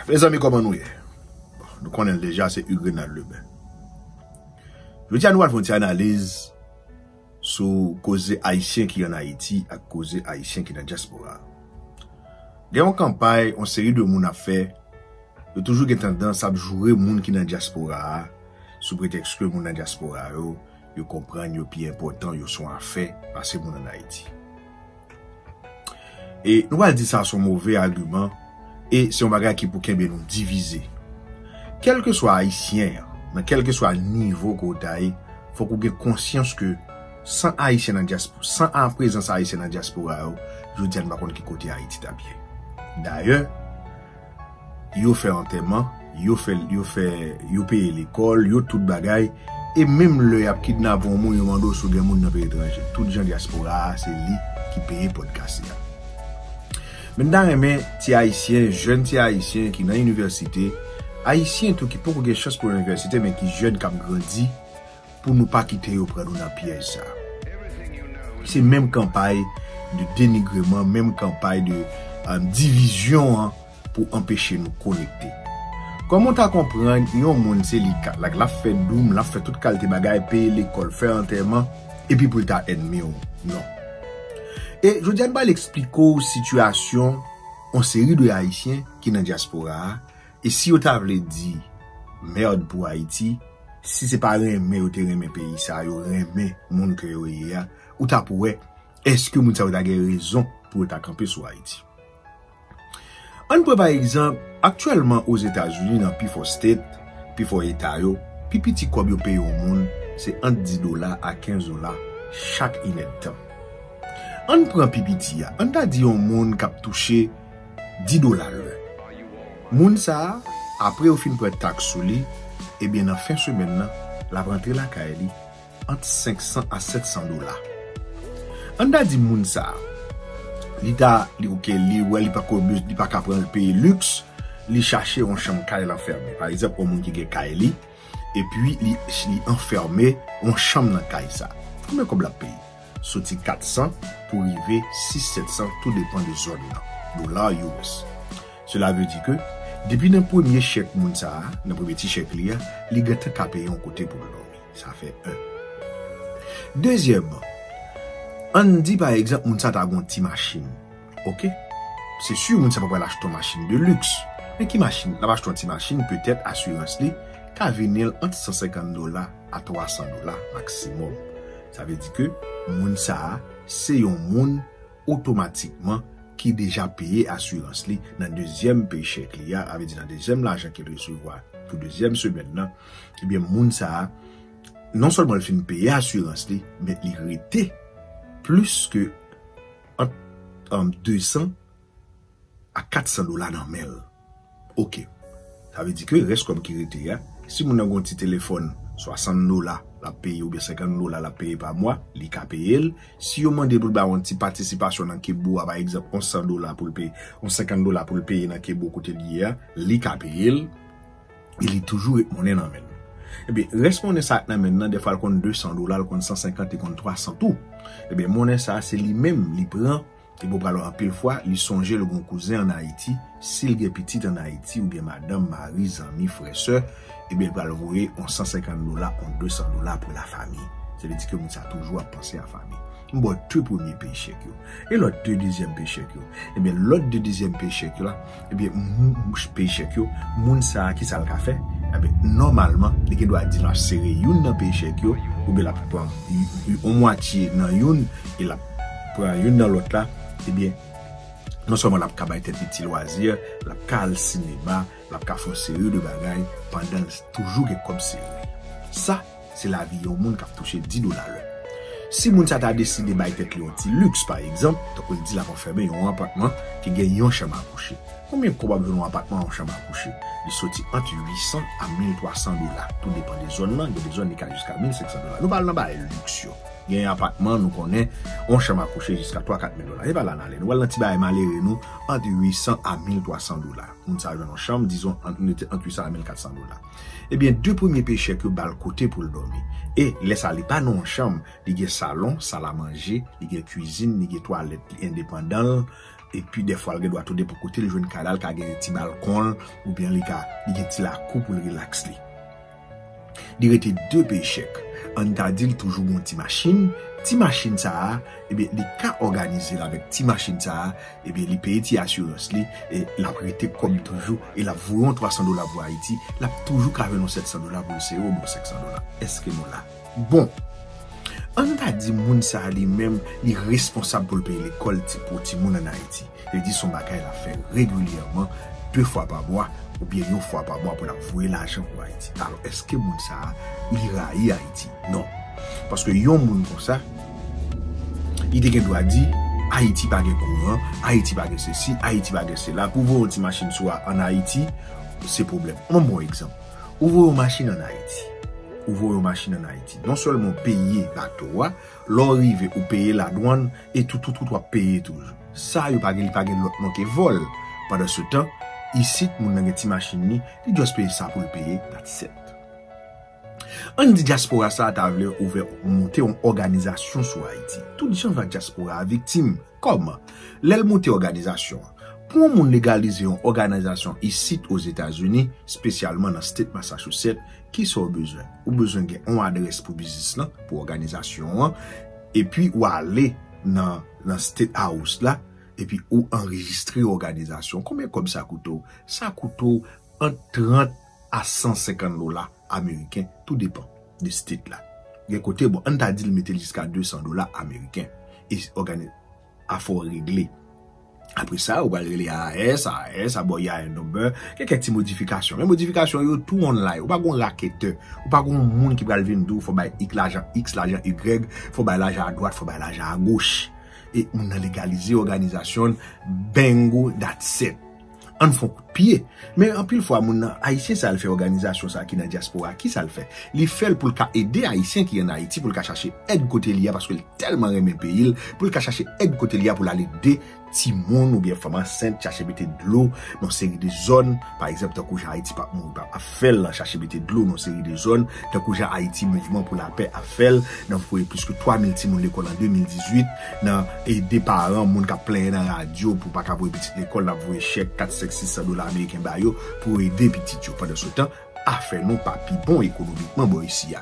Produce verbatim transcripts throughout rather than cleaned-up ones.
Mezanmi, kòman nou ye? Bon, nou konnen l deja, se Hugues Renald Lebèn. Jodi a, nou pral fè yon ti analiz sou koze Ayisyen ki ann Ayiti ak koze Ayisyen ki nan dyaspora. Gen yon kanpay yon seri de moun ap fè, yo toujou gen tandans ap joure moun ki nan dyaspora a, sou pretèks ke moun nan dyaspora yo, yo konprann yo pi enpòtan, yo se yon afè pase moun ann Ayiti. E nou pral di sa se yon move agiman, e se yon bagay ki pou kenbe nou divize. Kèlkeswa Ayisyen an, nan kèlkeswa nivo ke w ta ye, fòk ou gen konsyans ke san Ayisyen nan dyaspora, san a prezans Ayisyen nan dyaspora yo, jodi a nou pa konn ki kote Ayiti t ap ye. Dayè, yo fè antèman, yo fè, yo fè, yo peye lekòl, yo tout bagay, e menm lè y ap kidnape yon moun, yo mande w si w gen moun nan peyi etranje. Tout jan dyaspora a, se li ki peye pòdkas la. Men m ta renmen ti Ayisyen, jèn ti Ayisyen ki nan inivèsite, Ayisyen tou ki poko gen chans pou al inivèsite, men ki jèn k ap grandi, pou nou pa kite yo pran nou nan pyèj sa. Se menm kanpay de denigreman, menm kanpay de, um, divizyon an pou anpeche nou konekte. Kòman w ta konprann yon moun se li k ap, like, l ap fè doum, l ap fè tout kalite bagay, peye lekòl, fè antèman, epi pou l ta ènmi w? Non. E jodi a, m pral eksplike w sitiyasyon yon seri de Ayisyen ki nan dyaspora a, e si yo ta vle di mèd pou Ayiti, si se pa renmen yo te renmen peyi sa, yo renmen moun ke yo ye a, ou t ap wè, èske moun sa yo ta gen rezon pou yo ta kanpe sou Ayiti? Ann pran pa egzanp, aktyèlman Ozetazini nan pifò state, pifò eta yo, pi piti kòb yo peye yon moun, se ant dis dola a kenz dola chak inèdtan. Ann pran pi piti a, ann ta di yon moun k ap touche dis dola lè. Moun sa a, apre yo fin pran taks sou li, ebyen nan fen semèn nan, l ap rantre lakay li ant senk san a sèt san dola. Ann ta di moun sa a, li ta, li, oke, li wè li pa ko, li pa ka pran peye liks, li chache yon chanm kay l anfèmen. Pa egzanp, yon moun ki gen kay li, epi li, li anfèmen yon chanm nan kay sa. Konbyen kòb l ap peye? Soti kat san pou rive sis sèt san, tou depan de zòn nan. Dola U S. Cela veut dire que, depi nan premye chèk moun sa a, nan premye ti chèk li a, li gentan ka peye yon kote pou l dòmi. Sa fè en. Dezyèmman, ann di pa egzanp moun sa ta gon ti machin. Oke? Se si moun sa pa pral achte yon machin de liks. Men ki machin? L ap achte yon ti machin, petèt asirans li ka vini l ant san senkant dola a twa san dola maksimòm. Sa vle di ke moun sa a, se yon moun otomatikman ki deja peye asirans li nan dezyèm pay chèk li a, sa vle di nan dezyèm lajan ke l resevwa pou dezyèm semèn nan, ebyen, moun sa a, non sèlman l fin peye asirans li, men li rete plis ke ant, um, de san a kat san dola nan men l. Oke. Sa vle di ke rès kòb ki rete a, si moun nan gon ti telefòn swasant dola l ap peye oubyen senkant dola l ap peye pa mwa, li ka peye l. Si yo mande pou l bay yon ti patisipasyon nan kebo a, pa egzanp, yon san dola pou l peye, yon senkant dola pou l peye nan kebo kote l ye a, li ka peye l. E li toujou ret monnen nan men l. Ebyen, rès monnen sa k nan men l nan, dèfwa l konn de san dola, l konn san senkant, li konn twa san tou. Ebyen, monnen sa, se li menm, li pran, epi w pral wè anpil fwa, li sonje l gon kouzen ann Ayiti, si l gen pitit ann Ayiti, oubyen madanm, mari, zanmi, frè, sè, ebyen, l pral voye yon san senkant dola, yon de san dola pou lafami. Sa vle di ke moun sa toujou ap panse a fanmi. M ba w de premye pay chèk yo. E lòt de dezyèm pay chèk yo? Ebyen, lòt de dezyèm pay chèk yo la, ebyen, m, m, pay chèk yo, moun sa a, ki sa l ka fè? Ebyen, nòmalman, li gen dwa di l ap sere youn nan pay chèk yo, oubyen l ap pran y-, y-, yon mwatye nan youn, e l ap pran youn nan lòt la, ebyen, non sèlman l ap ka bay tèt li ti lwazi, l ap ka al sinema, l ap ka fè yon seri de bagay pandan l toujou gen kòb sere. Sa, se lavi yon moun k ap touche dis dola lè. Si moun sa ta deside bay tèt li yon ti liks, pa egzanp, tankou l di l ap anfèmen yon apatman ki gen yon chanm a kouche. Konbyen kòb w ap jwenn yon apatman, yon chanm a kouche? Li soti ant uit san a mil twa san dola. Tou depan de zòn nan, gen de zòn li ka jiska mil senk san dola. Nou pale nan bagay liks yo. Gen apatman, nou konnen, yon chanm a kouche jiska twa kat mil dola. Se pa la n ale. Nou pral nan ti bagay malere nou, ant uit san a mil twa san dola. Moun sa jwenn yon chanm, dizon, ant, nou mete ant uit san a mil kat san dola. Ebyen, de premye pay chèk yo ba l kote pou l dòmi. E lè sa, li pa nan yon chanm, li gen salon, sal a manje, li gen kwizin, li gen twalèt, li endepandan l, Epi dèfwa l gen dwa tou depann kote l jwenn kay la, l ka gen ti balkon l, oubyen li ka li gen ti lakou pou l rilaks li. Li rete de peyi chèk. Ann ta di l toujou gen yon ti machin. Ti machin sa a, ebyen, li ka òganize l avèk ti machin sa a, ebyen, li peye ti asirans li, e l ap rete kòb toujou, e l ap voye yon twa san dola pou Ayiti, l ap toujou ka jwenn yon sèt san dola pou l sere, oubyen yon senk san dola. Èske nou la? Bon, ann ta di moun sa a li menm, li responsab pou l peye lekòl ti, pou timoun ann Ayiti. Li di se yon bagay l ap fè regilyèman, de fwa pa mwa, oubyen yon fwa pa mwa pou l ap voye lajan pou Ayiti. Alò, èske moun sa a, li rayi Ayiti? Non. Paske yon moun konsa, li te gen dwa di, Ayiti pa gen kouran, Ayiti pa gen sesi, Ayiti pa gen sela. Pou voye yon ti machin sou a ann Ayiti, se pwoblèm. Mwen ba w yon egzanp. Ou voye yon machin ann Ayiti. Ou voye yon machin ann Ayiti. Non sèlman w peye bato a, lè w rive, ou peye ladwann, e tout, tout, tout, w ap peye toujou. Sa yo pa gen, li pa gen lòt non ke vòl. Pandansetan, isit, moun nan gen ti machin li, li just peye sa pou l peye, that's it. Ann di dyaspora sa a ta vle ouvè, monte yon òganizasyon sou Ayiti. Tout jan va dyaspora a viktim. Kòman? Lè l monte òganizasyon an. Pou yon moun legalize yon òganizasyon isit Ozetazini, espesyalman nan state Massachusetts, kisa w bezwen? Ou bezwen gen yon adrès pou biznis lan, pou òganizasyon an, epi w ale nan, nan State House la, epi ou anrejistre òganizasyon. Konbyen kòb sa koute w? Sa koute w ant trant a san senkant dola ameriken, tou depann de state la. Gen kote, bon, ann ta di l mete l jiska de san dola ameriken. E ògani-, afè w regle. Apre sa, ou pral rele I R S, I R S, a ba w I R N number, gen kèk ti modifikasyon. Men modifikasyon yo tou online. Ou pa gon raketè. Ou pa gon moun ki pral vin di w fò w bay X lajan X, lajan Y, fò w bay lajan adwat, fò w bay lajan agoch. E moun nan legalize òganizasyon l, bingo, that's it. Ann fè yon kout pye. Men anpil fwa, moun nan, Ayisyen sa l fè òganizasyon sa ki nan dyaspora, kisa l fè? Li fè l pou l ka ede Ayisyen ki ann Ayiti, pou l ka chache èd kote li a, paske l tèlman renmen peyi l, pou l ka chache èd kote li a, pou l al ede timoun oubyen fanm ansent, chache mete dlo nan yon seri de zòn, pa egzanp, tankou jan Ayiti p ap mouri p ap ap fè l, chache mete dlo nan yon seri de zòn, tankou jan Ayiti Mouvman pou Lapè ap fè l, nan voye plis ke twa mil timoun lekòl an de mil dizuit, nan ede paran, moun k ap plenyen nan radyo pou pa ka voye pitit lekòl, n ap voye chèk kat, senk, sis san dola ameriken ba yo pou ede pitit yo. Pandansetan, afè nou pa pi bon ekonomikman bò isi a.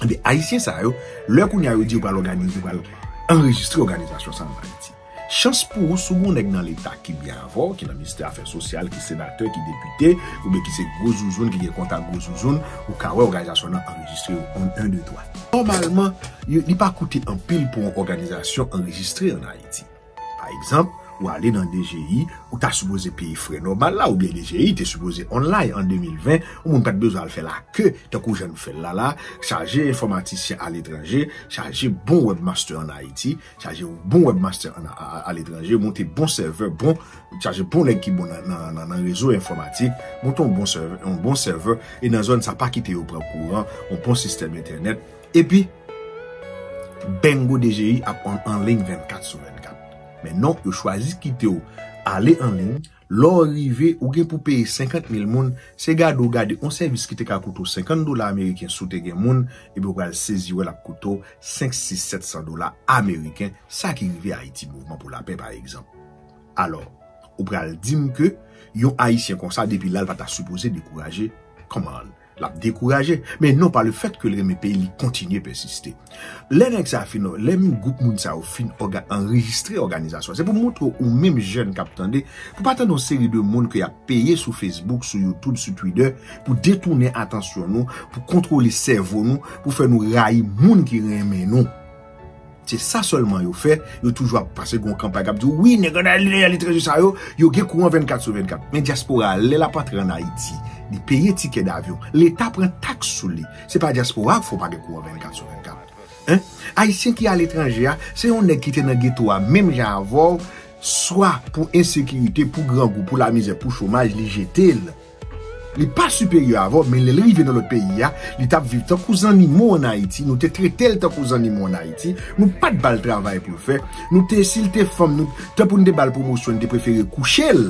Ebyen, Ayisyen sa yo, lè kounye a yo di yo pral òganize, yo pral anrejistre òganizasyon sa ann Ayiti. Chans pou ou, si w gen yon nèg nan Leta ki byen avè w, ki nan ministè afè sosyal, ki senatè, ki depite, oubyen ki se gwo zouzoun, ki gen kontak gwo zouzoun, ou ka wè òganizasyon nan anrejistre yo on, en, de, twa. Nòmalman, yo, li pa koute anpil pou yon òganizasyon anrejistre ann Ayiti. Pa egzanp, ou ale nan D G I, ou ta sipoze peye frè nòmal la, oubyen D G I te sipoze online an de mil ven, yon moun pa t bezwen al fè lake, tankou jan nou fè l la la, chaje enfòmatisyen aletranje, chaje bon webmaster ann Ayiti, chaje bon webmaster ann, a, a, aletranje, monte bon sèvè, bon, chaje bon nèg ki bon nan, nan, nan, nan rezo enfòmatik, monte yon bon sèvè, yon bon sèvè, e nan zòn sa pa kite yo pran kouran, yon bon sistèm entènèt, epi, bingo, D G I ap an, an liy vennkat sou vennkat. Men non, yo chwazi kite w ale an liy, lè w rive, ou gen pou peye senkant mil moun, se gade w gade yon sèvis ki te ka koute w senkant dola ameriken si w te gen moun, epi w pral sezi wè l ap koute w senk, sis, sèt san dola ameriken, sa ki rive Ayiti Mouvman pou Lapè, pa egzanp. Alò, ou pral di m ke yon Ayisyen konsa, depi la, l pa ta sipoze dekouraje. Come on. L ap dekouraje. Men non, pa lefètke l renmen peyi, li kontinye pèsiste. Lè nèg sa a fin, lè menm gwoup moun sa yo fin òga-, anrejistre òganizasyon, se pou montre w, ou menm jèn k ap tande, pou pa tande yon seri de moun ke y ap peye sou Facebook, sou YouTube, sou Twitter, pou detounen atansyon nou, pou kontwole sèvo nou, pou fè nou rayi moun ki renmen nou. Se sa sèlman yo fè, yo toujou ap pase gon kanpay k ap di, wi, nèg ann aletranje sa yo, yo gen kouran vennkat sou vennkat. Men dyaspora a, lè l ap antre ann Ayiti, li peye tikè davyon, Leta pran taks sou li. Se pa dyaspora a k fè w pa gen kouran vennkat sou vennkat. Hein? Ayisyen ki aletranje a, se yon nèg ki te nan geto a, menm jan avè w, swa pou ensekirite, pou grangou, pou lamizè, pou chomaj, li jete l. Li pa siperyè avè w, men lè l rive nan lòt peyi a, li t ap viv tankou zannimo ann Ayiti. Nou te trete l tankou zannimo ann Ayiti. Nou pa t ba l travay pou l fè. Nou te, si l te fanm, nou, tan pou n te ba l pwomosyon, n te prefere kouche l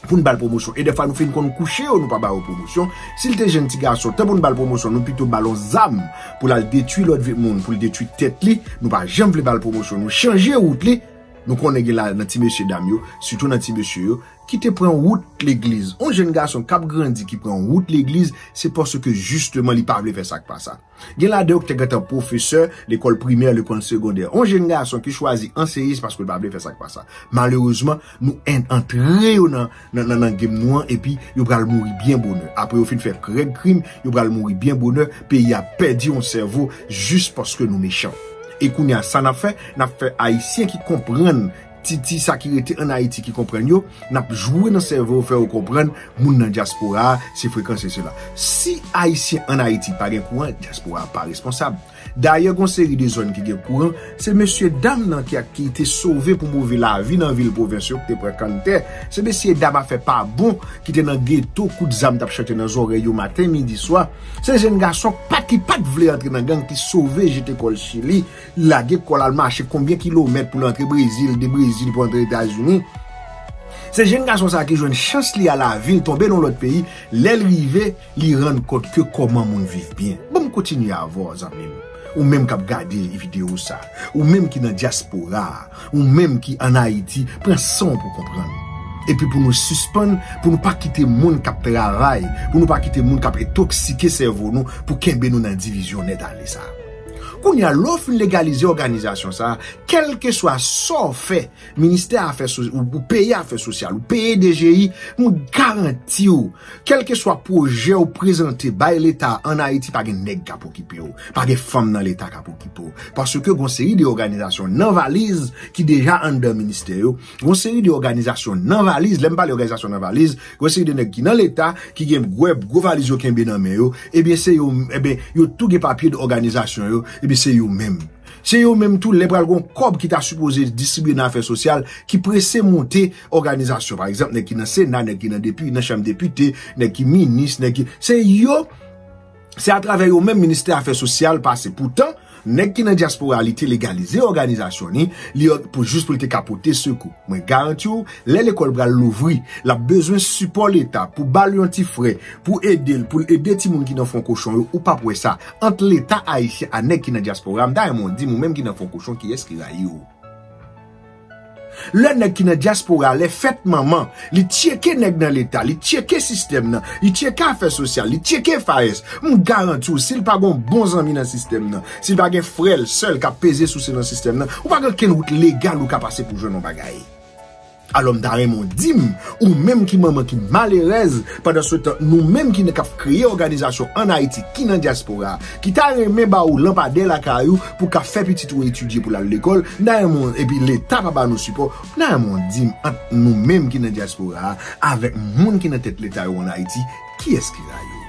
pou n ba l pwomosyon. E dèfwa nou fin konn kouche yo, nou pa ba yo pwomosyon. Si l te jenn ti gason, tan pou n ba l pwomosyon, nou pito ba l yon zam pou l al detwi lòt vi-, moun, pou l detwi tèt li. Nou pa janm vle ba l pwomosyon. Nou chanje wout li. Nou konnen gen la nan ti mesye dam yo, sitou nan ti mesye yo, ki te pran wout legliz. Yon jèn gason k ap grandi ki pran wout legliz, se paske jisteman li pa vle fè sa k pa sa. Gen ladan yo ki te gentan pwofesè lekòl primè, lekòl segondè. Yon jèn gason ki chwazi anseye, se paske l pa vle fè sa k pa sa. Malerezman, nou en- antre yo nan, nan, nan, nan game nou an, epi yo pral mouri byen bonè. Apre yo fin fè règ krim, yo pral mouri byen bonè. Peyi a pèdi yon sèvo jis paske nou mechan. E kounye a, sa n ap fè, n ap fè Ayisyen ki konprann ti, ti sa ki rete ann Ayiti ki konprann yo, n ap jwe nan sèvo yo, fè yo konprann moun nan dyaspora a, se frekan, se sela. Si Ayisyen ann Ayiti pa gen kouran, dyaspora a pa responsab. Dayè, gon seri de zòn ki gen kouran, se mesye dam nan ki, ki te sove pou move lavi nan vil pwovens yo, ki te pran kanntè. Se mesye dam afè pa bon ki te nan geto, kout zam t ap chante nan zòrèy yo maten, midi, swa. Se jèn gason k pa t, ki pa t vle antre nan gang ki sove, jete kò l Chili, lage kò l al mache konbyen kilomèt pou l antre Brezil, de Brezil pou antre Etazini. Se jèn gason sa ki jwenn chans li al lavi, l tonbe nan lòt peyi, lè l rive, li rann kont ke kòman moun viv byen. Ban m kontinye avè w, zanmi m. Ou menm k ap gade videyo sa, ou menm ki nan dyaspora a, ou menm ki ann Ayiti, pran san w pou konprann. Epi pou nou sispann, pou nou pa kite moun k ap travay, pou nou pa kite moun k ap entoksike sèvo nou, pou kenbe nou nan divizyon nèt ale sa. Kounye a, lè w fin legalize òganizasyon sa, kèlkeswa sa w fè, ministè afè sosyal, ou, ou peye afè sosyal, ou peye D G I, m garanti w, kèlkeswa pwojè w prezante bay Leta ann Ayiti, pa gen nèg k ap okipe w, pa gen fanm nan Leta k ap okipe w. Paske gon seri de òganizasyon nan valiz ki deja anndan ministè yo, gon seri de òganizasyon nan valiz, lè m pale òganizasyon nan valiz, gon seri de nèg ki nan Leta, ki gen gwo, gwo valiz yo kenbe nan men yo, ebyen se yo, ebyen yo tou gen papye de òganizasyon yo, ebyen se yo menm. Se yo menm tou, lè pral gon kòb ki ta sipoze distribiye nan afè sosyal, ki prese monte òganizasyon. Pa egzanp, nèg ki nan Sena, nèg ki nan depi, nan chanm depite, nèg ki minis, nèg ki, se yo, se atravè yo menm ministè afè sosyal pase. Poutan, nèg ki nan dyaspora li te legalize òganizasyon ni, li pou jis pou l te ka pote sekou. Mwen garanti w, lè lekòl pral louvri, l ap bezwen sipò Leta pou ba l yon ti frè, pou ede l, pou l ede timoun ki nan fon kochon yo, ou p ap wè sa. Ant Leta ayisyen a nèg ki nan dyaspora, m ta renmen w di m, ou menm ki nan fon kochon, kiyès ki rayi w? Lè nèg ki nan dyaspora, lè fèt manman, li tcheke nèg nan Leta, li tcheke sistèm nan, li tcheke afè sosyal, li tcheke FAES, m garanti w, si l pa gon bon zanmi nan sistèm nan, si l pa gen frè l, sè l k ap peze souse nan sistèm nan, ou pa gen okenn wout legal ou ka pase pou jwenn yon bagay. Alò, m ta renmen w di m, ou menm ki manman ki malerèz, pandan se tan, nou menm ki nan k ap kreye òganizasyon ann Ayiti, ki nan dyaspora, ki ta renmen ba ou lanpadè lakay ou pou ka fè pitit ou etidye pou l al lekòl, m ta renmen w, epi Leta pa ba nou sipò, m ta renmen w di m, ant nou menm ki nan dyaspora a, avèk moun ki nan tèt Leta yo ann Ayiti, kiyès ki rayi w?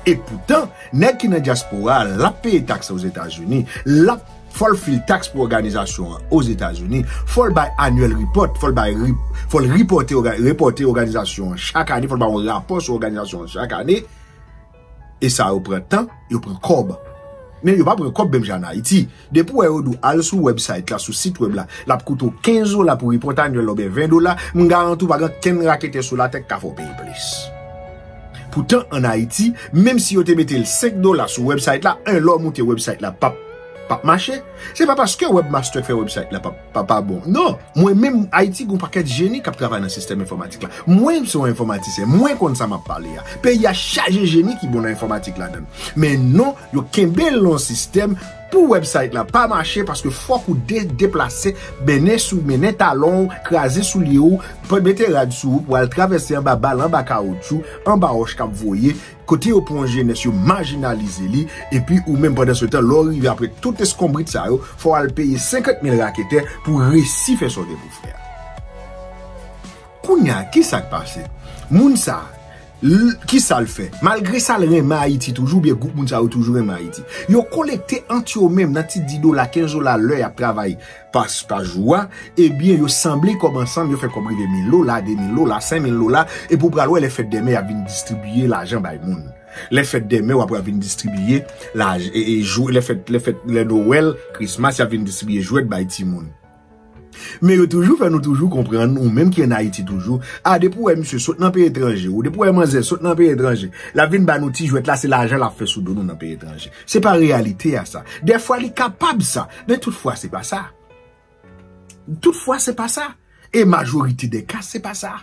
E poutan, nèg ki nan dyaspora a, l ap peye taks Ozetazini, l ap, fò l fil taks pou òganizasyon an Ozetazini, fò l bay annual report, fò l bay rip-, fò l ripòte òga-, repòte òganizasyon an chak ane, fò l bay yon rapò sou òganizasyon an chak ane. E sa yo pran tan, yo pran kòb. Men yo pa pran kòb menm jan ann Ayiti. Depi w wè yo di w al sou website la, sou sit web la, l ap koute w kenz dola pou repòt anyèl la oubyen ven dola, m garanti w pa gen kenn raketè sou latè k ka fè w peye plis. Poutan, ann Ayiti, menm si yo te mete l senk dola sou website la, en lè w moute website la p ap, p ap mache. Se pa paske webmaster k fè website la p ap, p ap pa bon. Non, mwen menm, Ayiti gen yon pakèt jeni k ap travay nan sistèm enfòmatik la. Mwen, m se yon enfòmatisyen, mwen konn sa m ap pale a. Peyi a chaje jeni ki bon nan enfòmatik ladan l. Men non, yo kenbe l nan yon sistèm pou website la pa mache paske fòk ou de-, deplase, mennen sou, mennen talon w, kraze soulye w, mete rad sou ou pou al travèse anba bal, anba kawotchou, anba wòch k ap voye, kote yo pran yon jenès, yo majinalize li, epi ou menm pandan se tan, lè w rive apre tout eskonbrit sa yo, fò w al peye senkant mil raketè pou resi fè sa w te pou fè a. Kounye a, ki sa k pase? Moun sa, l-, ki sa l fè? Malgre sa, l renmen Ayiti toujou, oubyen gwoup moun sa yo toujou renmen Ayiti. Yo kolekte ant yo menm nan ti dis dola, kenz dola lè y ap travay pa, pa jou a, ebyen, yo sanble kòb ansanm, yo fè kòb rive mil dola, de mil dola, senk mil dola, epi w pral wè lè fèt dèmen, y ap vin distribiye lajan bay moun. Lè fèt dèmen, w ap wè y ap vin distribiye laj-, e, e, jou-, lè fèt, lè fèt, lè Nowèl, Krismas, y ap vin distribiye jwèt bay timoun. Men yo toujou fè nou toujou konprann, ou menm ki ann Ayiti toujou, a, depi w wè misye sot nan peyi etranje, ou depi w wè manzè sot nan peyi etranje, l ap vin ba nou ti jwèt la, se lajan l ap fè sou do nou nan peyi etranje. Se pa reyalite a sa. Dèfwa li kapab sa, men toutfwa se pa sa. Toutfwa, se pa sa. E majorite de ka, se pa sa.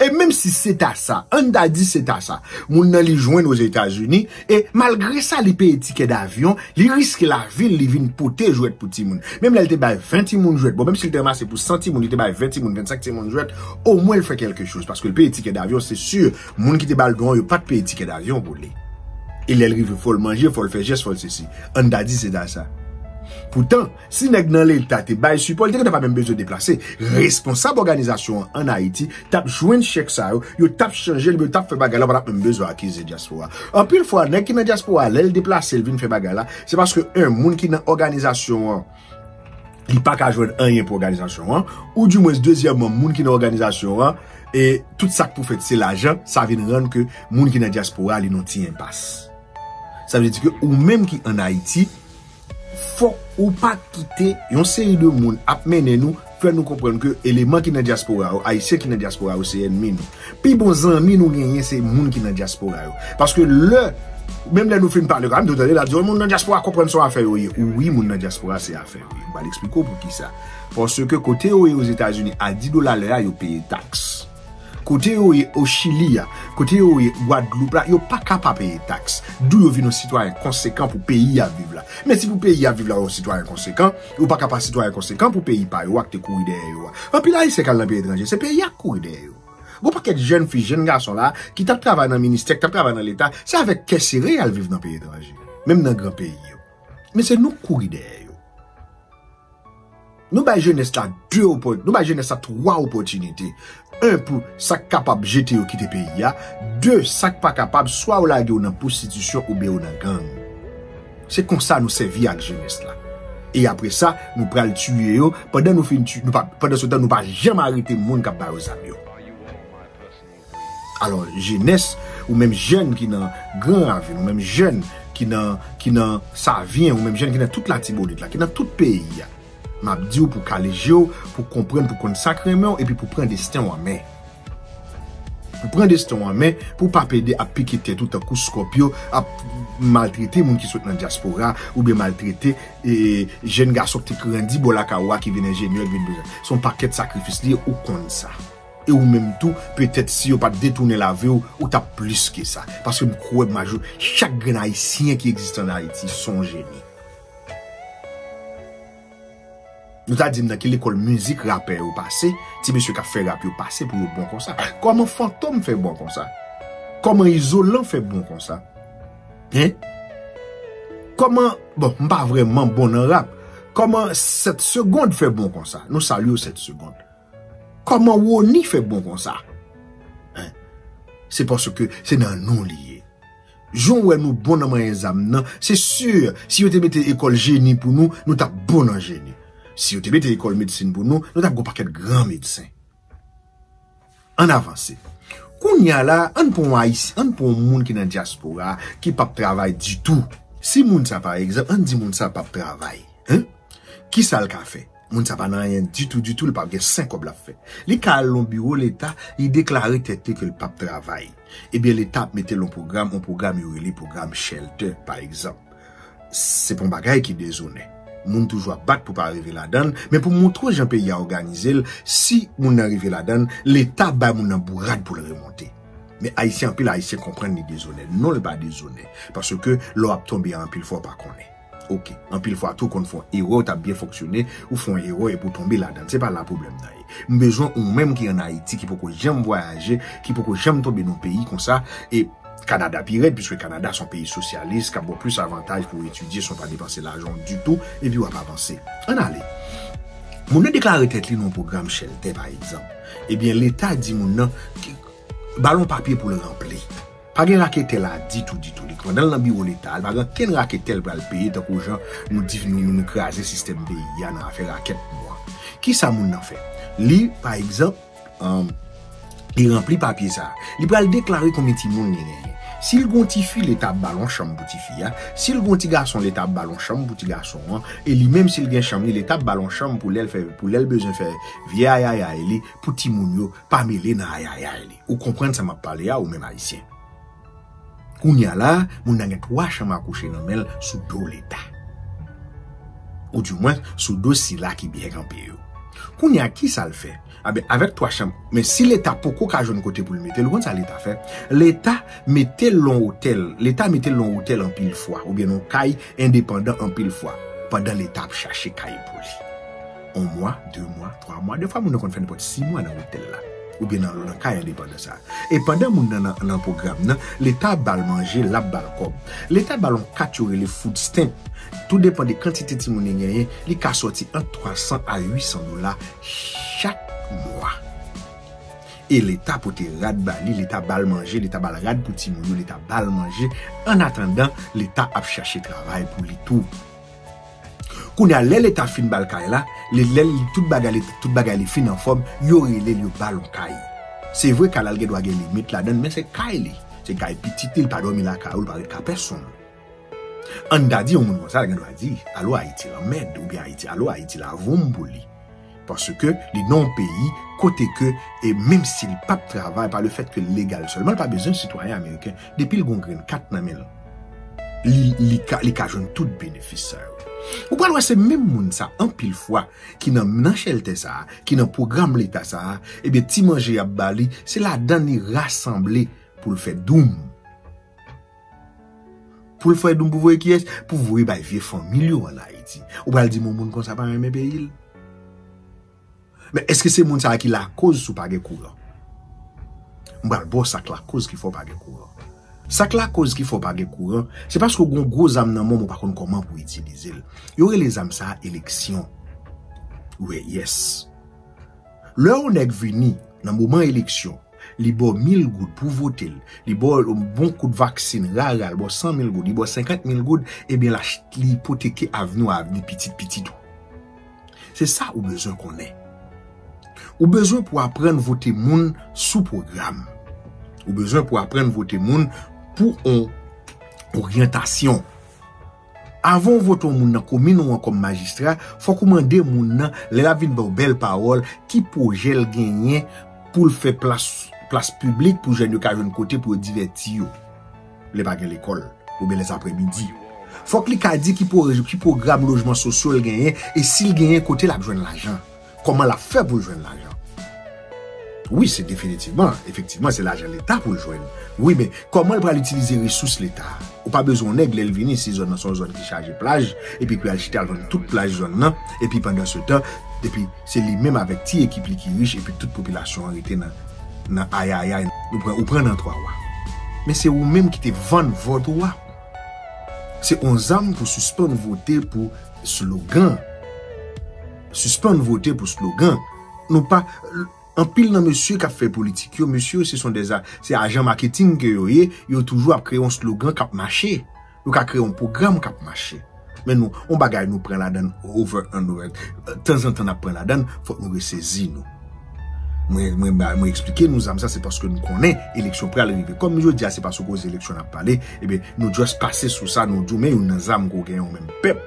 E menm si se ta sa, ann ta di se ta sa, moun nan li jwenn Ozetazini, e malgre sa, li peye tikè davyon, li riske lavi l, li vin pote jwèt pou timoun. Menm lè l te bay ven timoun jwèt, bon, menm si l te ranmase pou san timoun, li te bay ven timoun, vennsenk timoun jwèt, omwen l fè kèlke choz, paske l peye tikè davyon, se si, moun ki te ba l don an, yo pa t peye tikè davyon pou li. E lè l rive, fò l manje, fò l fè jès, fò l sesi. Ann ta di se ta sa. Poutan, si nèg nan Leta te bay sipò, li te gentan pa menm bezwen deplase. Responsab òganizasyon an ann Ayiti t ap jwenn chèk sa yo, yo t ap chanje l, yo t ap fè bagay la, yo pa t ap menm bezwen akize dyaspora. Anpil fwa, nèg ki nan dyaspora, lè l deplase, l vin fè bagay la, se paske, en, moun ki nan òganizasyon an, li pa ka jwenn anyen pou òganizasyon an, ou dimwens, dezyèmman, moun ki nan òganizasyon an, e tout sa k pou fèt, se lajan, sa vin rann ke moun ki nan dyaspora, li nan ti enpas. Sa vle di ke ou menm ki ann Ayiti, fòk ou pa kite yon seri de moun ap mennen nou, fè nou konprann ke eleman ki nan dyaspora yo, Ayisyen ki nan dyaspora yo, se ènmi nou. Pi bon zanmi nou genyen, se moun ki nan dyaspora yo. Paske lè, menm lè nou fin pale, kanmenm, nou tande la di, moun nan dyaspora konprann se yon afè yo ye. Wi, moun nan dyaspora, se afè yo ye. M pral eksplike w poukisa. Paske kote yo ye Ozetazini, a dis dola lè a, yo peye taks. Kote yo ye o Chili a, kote yo ye Gwadloup la, yo pa ka pa peye taks. D'où yo vin yon sitwayen konsekan pou peyi y ap viv la. Men si pou peyi y ap viv la, yon sitwayen konsekan, yo pa ka pa sitwayen konsekan pou peyi pa yo a ki te kouri dèyè yo a. Anpil Ayisyen k al nan peyi etranje, se peyi a k kouri dèyè yo. Gon pakèt jèn fi, jèn gason la, ki t ap travay nan ministè, ki t ap travay nan Leta, se avèk kè sere y al viv nan peyi etranje. Menm nan gran peyi yo. Men se nou k kouri dèyè yo. Nou bay jenès la de opò-, nou bay jenès la twa opòtinite. En, pou sa k kapab jete yo kite peyi a. De, sa k pa kapab, swa yo lage yo nan pwostitisyon oubyen yo nan gang. Se konsa nou sèvi ak jenès la. E apre sa, nou pral tiye yo. Pandan nou fin tiye, nou pa, pandan se tan, nou pa janm arete moun k ap ba yo zam yo. Alò, jenès, ou menm jèn ki nan Gran Ravin, ou menm jèn ki nan, ki nan Savyen, ou menm jèn ki nan tout Latibonit la, ki nan tout peyi a, m ap di w pou kale je w, pou konprann, pou konn sa k renmen w, epi pou pran desten w an men. Pou pran desten w an men, pou w pa pede ap pike tèt ou tankou skòpyo, ap maltrete moun ki sot nan dyaspora, oubyen maltrete, e, jèn gason ki te grandi bò lakay ou a, ki vin enjenyè, ki vin biznis. Se yon pakèt sakrifis li ye, ou konn sa. E ou menm tou, petèt si yo pa t detounen lavi w, ou t ap plis ke sa. Paske m kwè majò, chak grenn Ayisyen ki egziste ann Ayiti se yon jeni. Nou ta di m nan ki lekòl mizik rapè yo pase, ti mesye k ap fè rap yo pase pou yo bon konsa. Kòman Fantom fè bon konsa? Kòman Izolan fè bon konsa? Hein? Kòman, bon, m pa vrèman bon nan rap. Kòman Sèt Segond fè bon konsa? Nou salye w, Sèt Segond. Kòman Rony fè bon konsa? Hein? Se paske se nan nou li ye. Jan w wè nou bon nan manyen zam nan, se si, si yo te mete ekòl jeni pou nou, nou t ap bon nan jeni. Si yo te mete ekòl medsin pou nou, nou t ap gon pakèt gran medsen. Ann avanse. Kounye a la, ann pran yon Ayisyen, ann pran yon moun ki nan dyaspora, ki p ap travay ditou. Si moun sa, pa egzanp, ann di moun sa p ap travay, hein? Kisa l ka fè? Moun sa pa nan anyen ditou, ditou, li p ap gen senk kòb l ap fè. Li ka al nan biwo Leta, li deklare tèt li ke l p ap travay. Ebyen, Leta ap mete l yon pwogram, yon pwogram yo rele pwogram shelter, pa egzanp. Se pa yon bagay ki dezonè. Moun toujou ap bat pou pa rive ladan l, men pou montre w jan peyi a òganize l, si moun nan rive ladan l, Leta bay moun nan bourad pou l remonte. Men Ayisyen, anpil Ayisyen konprann li dezonè. Non, li pa dezonè. Paske lè w ap tonbe a, anpil fwa w pa konnen. Oke, anpil fwa tou, w konn fè yon erè, w t ap byen fonksyone, ou fè yon erè epi w tonbe ladan l. Se pa la pwoblèm nan ye. M bezwen ou menm ki ann Ayiti, ki poko janm vwayaje, ki poko janm tonbe nan yon peyi konsa, e Kanada pi rèd, piske Kanada se yon peyi sosyalis, k ap ba w plis avantaj pou w etidye san w pa depanse lajan w ditou, epi w ap avanse. Ann ale. Moun nan deklare tèt li nan yon pwogram shelter, pa egzanp. Ebyen, Leta di moun nan, ki, ba l yon papye pou l ranpli. Pa gen raketè la ditou, ditou. Li, pandan l nan biwo Leta, li pa gen okenn raketè l pral peye, tankou jan nou di, nou, nou, nou kraze sistèm peyi a nan afè rakèt nou an. Kisa moun nan fè? Li, pa egzanp, um, li ranpli papye sa a. Li pral deklare konbyen timoun li genyen. Si l gon tifi, Leta ap ba l yon chanm pou tifi a. Si l gon ti gason, Leta ap ba l yon chanm pou ti gason an. E li menm, si l gen chanm li, Leta ap ba l yon chanm pou lè l fè, pou lè l bezwen fè vye ayayay li, pou timoun yo pa mele nan ayayay li. Ou konprann sa m ap pale a, ou menm Ayisyen? Kounye a la, moun nan gen twa chanm a kouche nan men l sou do Leta. Oudimwen, sou do sila ki byen kanpe yo. Kounye a, ki sa l fè? Aben, avèk twa chanm, men si Leta poko ka jwenn kote pou l mete l, ou konn sa Leta fè? Leta mete l nan otèl, Leta mete l nan otèl anpil fwa, oubyen nan kay endepandan anpil fwa, pandan Leta ap chache kay pou li. On mwa, de mwa, twa mwa, defwa moun nan konn fè nenpòt sis mwa nan otèl la, oubyen nan, nan kay endepandan sa. E pandan moun nan nan, nan pwogram nan, Leta ap ba l manje, l ap ba l kòb. Leta ba l yon kat yo rele food stamp. Tou depann de kantite timoun li genyen, li ka sòti ant twa san a uit san dola chak mwa. E Leta pote rad ba li, Leta ba l manje, Leta ba l rad pou timoun yo, Leta ba l manje. Annatandan, Leta ap chache travay pou li tou. Kounye a, lè Leta fin ba l kay la, lè, lè li, tout bagay li, tout bagay li fin anfòm, yo rele l, yo ba l yon kay. Se vre, kay la, l gen dwa gen limit ladan l, men se kay li. Se kay pitit li, li pa dòmi lakay ou, li pa ret ka pèsonn. Ann ta di yon moun konsa, l gen dwa di, alo Ayiti lanmèd, oubyen Ayiti, alo Ayiti lavoum pou li. Paske li nan yon peyi kote ke, e menm si l p ap travay, pa le fèt ke l legal sèlman, l pa bezwen sitwayen ameriken. Depi l gon grenn kat nan men l, li, li ka, li ka jwenn tout benefis sa yo. Ou pral wè se menm moun sa, anpil fwa, ki nan, nan chèltè sa a, ki nan pwogram Leta sa a, ebyen, ti manje y ap ba li, se ladan li rasanble pou l fè doum. Pou l fè doum pou voye kiyès? Pou voye bay vye fanmi l yo ann Ayiti. Ou pral di m yon moun konsa pa renmen peyi l? Men èske se moun sa a ki lakoz si w pa gen kouran? M pral ba w sa k lakoz ki fè w pa gen kouran. Sa k lakoz ki fè w pa gen kouran, se paske w gen yon gwo zam nan men w, men w pa konn kòman pou w itilize l. Yo rele zam sa a eleksyon. Wi, yes. Lè yon nèg vini nan moman eleksyon, li ba w mil goud pou w vote l, li ba w yon bon kout vaksin, rara, li ba w san mil goud, li ba w senkant mil goud, ebyen, l ach-, li ipoteke avni w, avni pitit pitit ou. Se sa ou bezwen konnen. Ou bezwen pou aprann vote moun sou pwogram. Ou bezwen pou aprann vote moun pou yon oryantasyon. Avan w vote yon moun nan komin ou an kòm majistra, fòk ou mande moun nan, lè l ap vin ba w bèl pawòl, ki pwojè l genyen pou l fè plas, plas piblik pou jèn yo ka jwenn kote pou yo divèti yo lè pa gen lekòl, oubyen lèzaprèmidi. Fòk li ka di ki pwo-, ki pwogram lojman sosyo l genyen e si l genyen kote l ap jwenn lajan. Kòman l ap fè pou l jwenn lajan? Wi, se definitivman, efektivman, se lajan Leta pou l jwenn. Wi, men kòman l pral itilize resous Leta a? Ou pa bezwen yon nèg, lè l vini, si zòn nan se yon zòn ki chaje plaj, epi pou y al chita, al vann tout plaj zòn nan, epi pandansetan, epi se li menm avèk ti ekip li ki rich, epi tout popilasyon an rete nan, nan ayayay, ou pran, ou pran nan twa wa. Men se ou menm ki te vann vòt ou a. Se yon zam pou sispann vote pou slogan. Sispann vote pou slogan. Nou pa, anpil nan mesye k ap fè politik yo, mesye yo se son dè a-, se ajan maketing ke yo ye, yo toujou ap kreye yon slogan k ap mache. Yo ka kreye yon pwogram k ap mache. Men nou, yon bagay nou pran ladan over and over. Tanzantan n ap pran ladan, fòk nou resezi nou. Mwen, mwen, ba, mwen eksplike nou zam sa, se paske nou konnen eleksyon pral rive. Kòm jodi a, se pa sou koze eleksyon n ap pale, ebyen, nou just pase sou sa, nou di w, men youn nan zam ke w genyen ou menm pèp.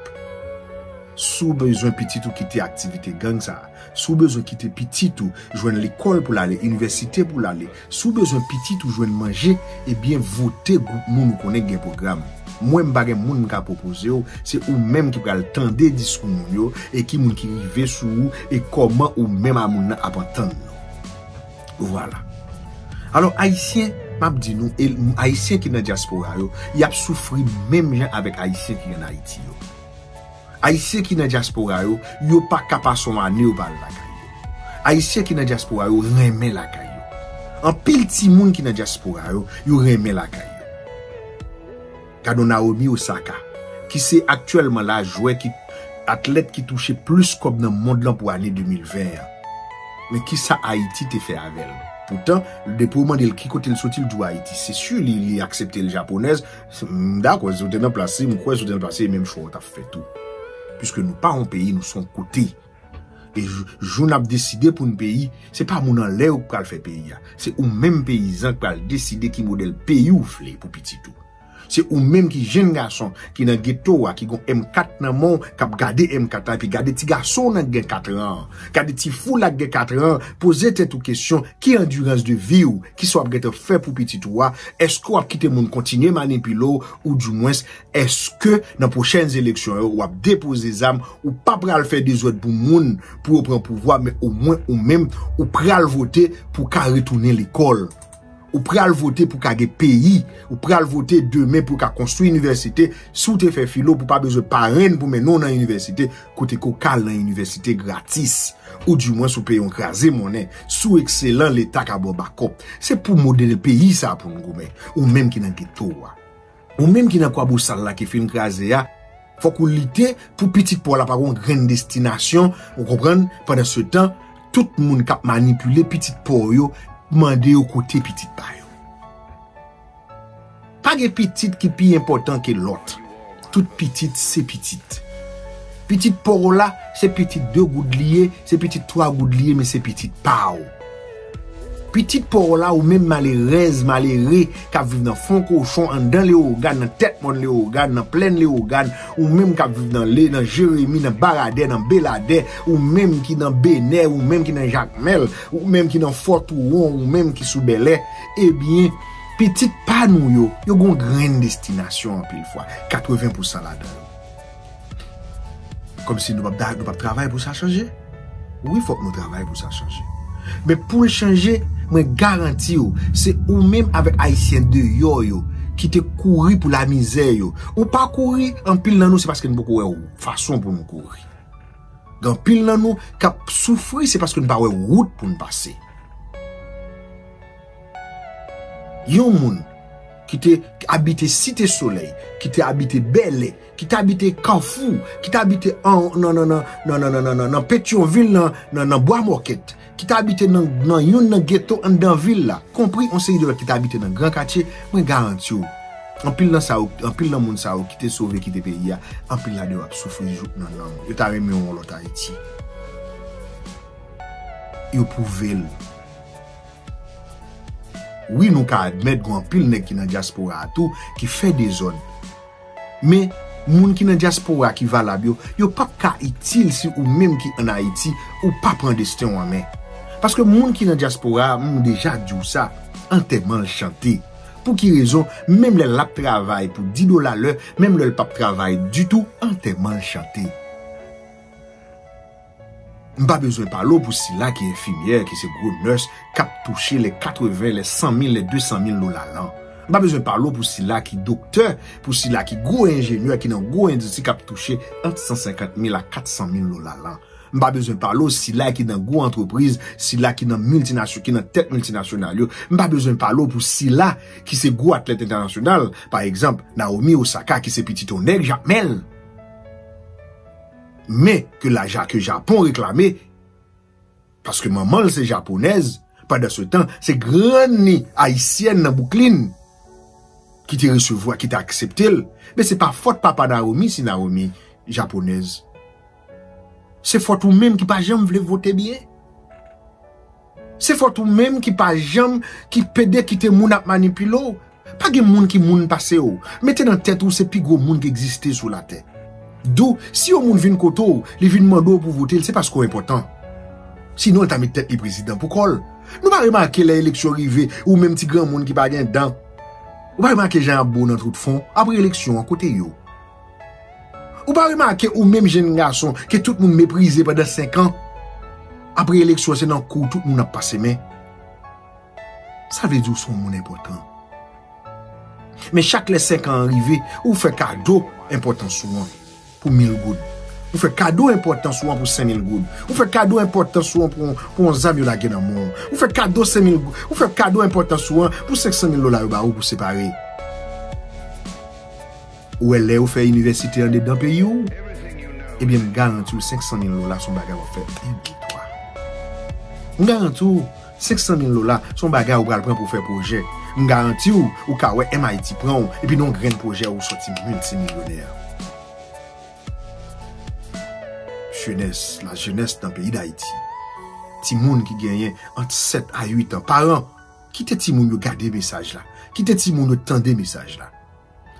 Si w bezwen pitit ou kite aktivite gang sa a, si w bezwen kite pitit ou jwenn lekòl pou l ale, inivèsite pou l ale, si w bezwen pitit ou jwenn manje, ebyen, vote gwoup moun ou konnen k gen pwogram. Mwen, m pa gen moun m ka pwopoze w, se ou menm ki pral tande diskou moun yo, e ki moun ki rive sou ou, e kòman ou menm a moun nan ap antann nou. Vwala. Alò, Ayisyen, m ap di nou, e Ayisyen ki nan dyaspora yo, y ap soufri menm jan avèk Ayisyen ki ann Ayiti yo. Ayisyen ki nan dyaspora yo, yo pa ka pase yon ane yo pa al lakay yo. Ayisyen ki nan dyaspora yo renmen lakay yo. Anpil timoun ki nan dyaspora yo, yo renmen lakay yo. Gade yon Naomi Osaka, ki se aktyèlman la jwè ki, atlèt ki touche plis kòb nan mond lan pou ane de mil ven an. Men kisa Ayiti te fè avè l? Poutan, depi w mande l ki kote l soti, l di w Ayiti. Se si li, li aksepte l japonèz, m dakò, si w te nan plas li, m kwè si w te nan plas li, e menm chwa w t ap fè tou. Piske nou pa yon peyi, nou se yon kote. E jou, jou n ap deside pou n peyi, se pa moun anlè yo k pral fè peyi a. Se ou menm peyizan k pral deside ki modèl peyi w vle pou pitit ou. Se ou menm ki jenn gason ki nan geto a, ki gon M kat nan men w, k ap gade M kat la, epi gade ti gason w nan gen katran an, gade ti fi w la k gen katran an, poze tèt ou kesyon, ki andirans de vi w, kisa w ap gentan fè pou pitit ou a, èske w ap kite moun kontinye manipile w, oudimwens, èske nan pwochèn eleksyon yo, w ap depoze zam, ou pa pral fè dezòd pou moun, pou yo pran pouvwa, men omwen ou menm, ou pral vote pou w ka retounen lekòl. Ou pral vote pou ka gen peyi. Ou pral vote demen pou ka konstwi inivèsite. Si w te fè filo, pou pa bezwen parenn pou mennen w nan inivèsite, kote ke w ka al nan inivèsite gratis. Oudimwens ou peye yon kraze monnen. Si w ekselan, Leta ka ba w bakòp. Se pou modèl peyi sa pou n goumen. Ou menm ki nan geto a. Ou menm ki nan Kwabosal la ki fin kraze a, fòk ou lite pou pitit pa w la pa gon grenn destinasyon, ou konprann? Pandansetan, tout moun k ap manipile pitit pa w yo, mande yo kote pitit pa yo. Pa gen pitit ki pi enpòtan ke lòt. Tout pitit se pitit. Pitit pa w la, se pitit de goud li ye, se pitit twa goud li ye, men se pitit pa w. Pitit pa w la, ou menm malerèz, malere, k ap viv nan fon kochon, anndan Lewogàn, nan tèt mòn Lewogàn, nan plèn Lewogàn, ou menm k ap viv nan Le, nan Jeremi, nan Baradè, nan Beladè, ou menm ki nan Benè, ou menm ki nan Jakmèl, ou menm ki nan Fò Touwon, ou menm ki sou Bèlè, ebyen, pitit pa nou yo, yo gon grenn destinasyon anpil fwa, katreven pousan ladan yo. Kòmsi nou p ap da-, nou p ap travay pou sa chanje? Wi, fòk nou travay pou sa chanje. Men pou l chanje, mwen garanti w, se ou menm avèk Ayisyen deyò yo ki te kouri pou lamizè yo. Ou pa kouri, anpil nan nou, se paske nou poko wè fason pou nou kouri. Gen anpil nan nou k ap soufri, se paske nou pa wè wout pou n pase. Yon moun ki te abite Site Solèy, ki te abite Bèlè, ki te abite Kafou, ki te abite an, nan, nan, nan Petyonvil, nan, nan, nan Bwa Mòkèt, ki te abite nan, nan youn nan geto anndan vil la, konpri yon seri de lòt ki te abite nan gran katye, mwen garanti w, anpil nan sa yo, anpil nan moun sa yo ki te sove kite peyi a, anpil ladan yo ap soufri jouk nan nanm. Yo ta renmen yon lòt Ayiti. Yo pwouve l. Wi, nou ka admèt gen anpil nèg ki nan dyaspora a tou ki fè dezòd. Men, moun ki nan dyaspora ki valab yo, yo p ap ka itil si ou menm ki ann Ayiti, ou pa pran desten w an men. Paske moun ki nan dyaspora a, m deja di w sa, antèman l chante. Pou ki rezon? Menm lè l ap travay pou dis dola lè, menm lè l p ap travay ditou, antèman l chante. M pa bezwen pale w pou sila ki enfimyè, ki se gwo nès, k ap touche lè katreven, lè san mil, lè de san mil dola lan. M pa bezwen pale w pou sila ki doktè, pou sila ki gwo enjenyè, ki nan gwo endistri, k ap touche ant san senkant mil a kat san mil dola lan. M pa bezwen pale w sila ki nan gwo antrepriz, sila ki nan miltinasyon, ki nan tèt miltinasyonal yo. M pa bezwen pale w pou sila ki se gwo atlèt entènasyonal, pa egzanp, Naomi Osaka, ki se pitit yon nèg, Jakmèl. Men ke laja ke Japon reklame, paske manman l se japonèz, pandansetan, se grann li ayisyèn nan Bouklin ki te resevwa, ki te aksepte l. Men se pa fòt papa Naomi si Naomi japonèz. Se fòt ou menm ki pa janm vle vote byen. Se fòt ou menm ki pa janm, ki pede kite moun ap manipile w. Pa gen moun ki moun pase w. Mete nan tèt ou se pi gwo moun ki egziste sou latè. Dou, si yon moun vin kote w, li vin mande w pou vote l, se paske w enpòtan. Sinon, l ta met tèt li prezidan pou kò l. Nou pa remake lè eleksyon rive, ou menm ti granmoun ki pa gen dan. Ou pa remake jan y ap bo nan twout fon? Apre eleksyon an, kote yo? Ou pa remake ou menm jenn gason ke tout moun meprize pandan senk an? Apre eleksyon, se nan kou tout moun ap pase men. Sa vle di w se yon moun enpòtan. Men chak lè senk an an rive, ou fè kado enpòtans ou an pou mil goud. Ou fè kado enpòtans ou an pou senk mil goud. Ou fè kado enpòtans ou an pou, pou yon zam yo lage nan men w. Ou fè kado senk mil goud. Ou fè kado enpòtans ou an pou senk san mil dola yo ba ou pou separe. Ou wè lè yo fè inivèsite andedan peyi w? Ebyen, m garanti w senk san mil dola se yon bagay w ap fè en, de, twa. M garanti w senk san mil dola se yon bagay ou pral pran pou fè pwojè. M garanti w, ou ka wè M I T pran w, epi nan yon grenn pwojè ou sòti miltimilyonè. Jenès, lajenès nan peyi Dayiti. Timoun ki genyen ant sèt a uit an. Paran, kite timoun yo gade mesaj la. Kite timoun yo tande mesaj la.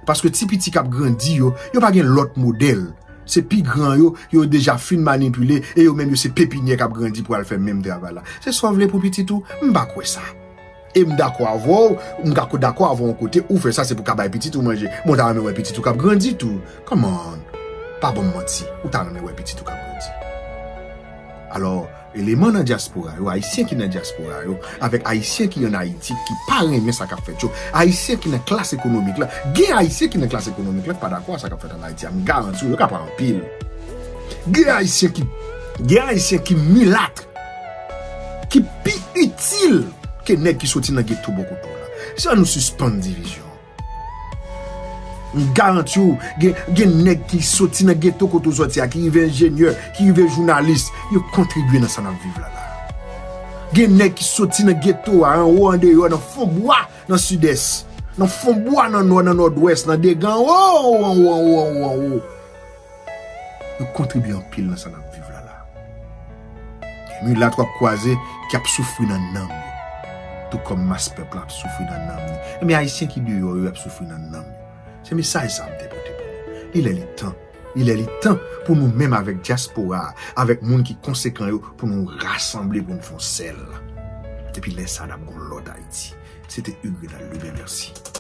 Paske ti piti k ap grandi yo, yo pa gen lòt modèl. Se pi gran yo, yo deja fin manipile, e yo menm yo se pepinyè k ap grandi pou al fè menm travay la. Se sa w vle pou pitit ou? M pa kwè sa. E m dakò avè w, m ka dakò avè w yon kote, ou fè sa se pou ka bay pitit ou manje. Bon, w ta renmen wè pitit ou k ap grandi tou. Come on. Pa ban m manti, ou ta renmen wè pitit ou k ap grandi. Alò, eleman nan dyaspora yo, Ayisyen ki nan dyaspora yo, avèk Ayisyen ki ann Ayiti, ki pa renmen sa k ap fèt yo, Ayisyen ki nan klas ekonomik la, gen Ayisyen ki nan klas ekonomik la ki pa dakò a sa k ap fèt ann Ayiti a, m garanti w, yo ka pa anpil. Gen Ayisyen ki, gen Ayisyen ki milat, ki pi itil ke nèg ki soti nan geto bò kote w la. Jan nou sispann divizyon. M garanti w, gen, gen nèg ki soti nan geto kote w soti a, ki rive enjenyè, ki rive jounalis, yo kontribye nan sa n ap viv la la. Gen nèg ki soti nan geto a, anwo, andeyò, nan fon bwa, nan sidès, nan fon bwa, nan nò, nan nòdwès, nan degan, anwo, anwo, anwo, anwo, anwo. Yo kontribye anpil nan sa n ap viv la la. Gen milat w ap kwaze ki ap soufri nan nanm yo. Tou kòm mas pèp la ap soufri nan nanm li. Ebyen, Ayisyen ki deyò yo ap soufri nan nanm yo. Se mesaj sa a m te pote pou nou. Li lè li tan. Li lè li tan pou nou menm avèk dyaspora a, avèk moun ki konsekan yo, pou nou rasanble, pou nou fè yon sèl. Epi lè sa a, n ap gen yon lòt Ayiti. Se te Hugues Renald Lubin, mèsi.